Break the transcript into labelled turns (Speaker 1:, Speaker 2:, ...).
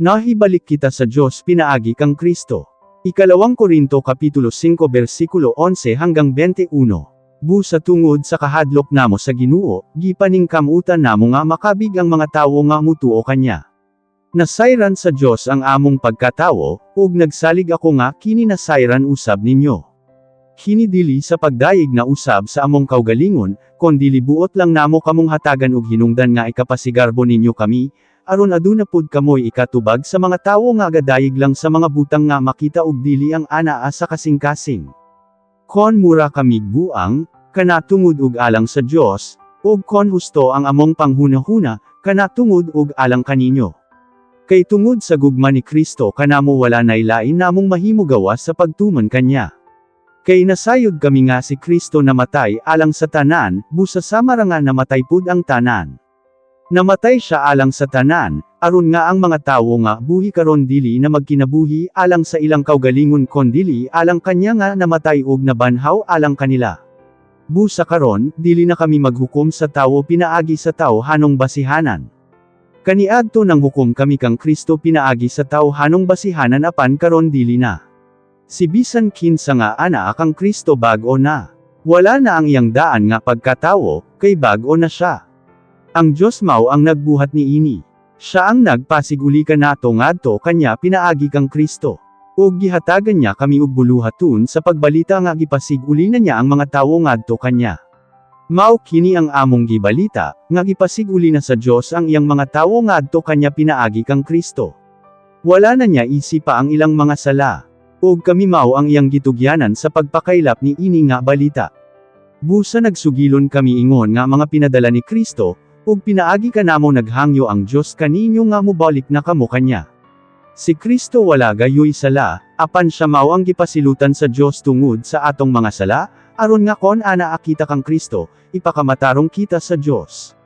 Speaker 1: Nahibalik kita sa Dios pinaagi kang Kristo. Ikalawang Korinto kapitulo 5 bersikulo 11 hanggang 21. Busa tungod sa kahadlok namo sa Ginoo, gipaningkamutan namo nga makabig ang mga tawo nga mutuo kanya. Nasayran sa Dios ang among pagkatawo, ug nagsalig ako nga kini nasayran usab ninyo. Kini dili sa pagdayeg na usab sa among kaugalingon, kondili buot lang namo kamong hatagan og hinungdan nga ikapasigarbo ninyo kami, aron aduna pud kamoy ikatubag sa mga tawo nga gadayeg lang sa mga butang nga makita ug dili ang anaa sa kasing-kasing. Kon mura kamig buang, kana tungod og alang sa Dios, ug kon husto ang among panghunahuna, kana tungod og alang kaninyo. Kay tungod sa gugma ni Kristo kanamo wala nay lain namong mahimo gawas sa pagtuman kanya. Kay nasayod kami nga si Kristo namatay alang sa tanan, busa sama ra nga namatay pud ang tanan. Namatay siya alang sa tanan, aron nga ang mga tawo nga buhi karon dili na magkinabuhi alang sa ilang kaugalingon kondili alang kanya nga namatay ug nabanhaw alang kanila. Busa karon, dili na kami maghukom sa tawo pinaagi sa tawhanong basihanan. Kaniadto nanghukom kami kang Kristo pinaagi sa tawhanong basihanan, apan karon dili na. Si bisan kinsa nga anaa kang Kristo, bag-o na. Wala na ang iyang daan nga pagkatawo, kay bag-o na siya. Ang Dios mao ang nagbuhat niini. Siya ang nagpasiguli kanato ngadto kanya pinaagi kang Kristo. Ug gihatagan niya kami og buluhaton sa pagbalita nga gipasiguli na niya ang mga tawo ngadto kanya. Mao kini ang among gibalita, nga gipasiguli na sa Dios ang iyang mga tawo ngadto kanya pinaagi kang Kristo. Wala na niya isipa ang ilang mga sala. Ug kami mao ang iyang gitugyanan sa pagpakaylap ni ini nga balita. Busa nagsugilon kami ingon nga mga pinadala ni Kristo, ug pinaagi kanamo naghangyo ang Dios kaninyo nga mobalik na kamo kanya. Si Kristo wala gayoy sala, apan siya mao ang gipasilutan sa Dios tungod sa atong mga sala, aron nga kon anaa kita kang Kristo, ipakamatarong kita sa Dios.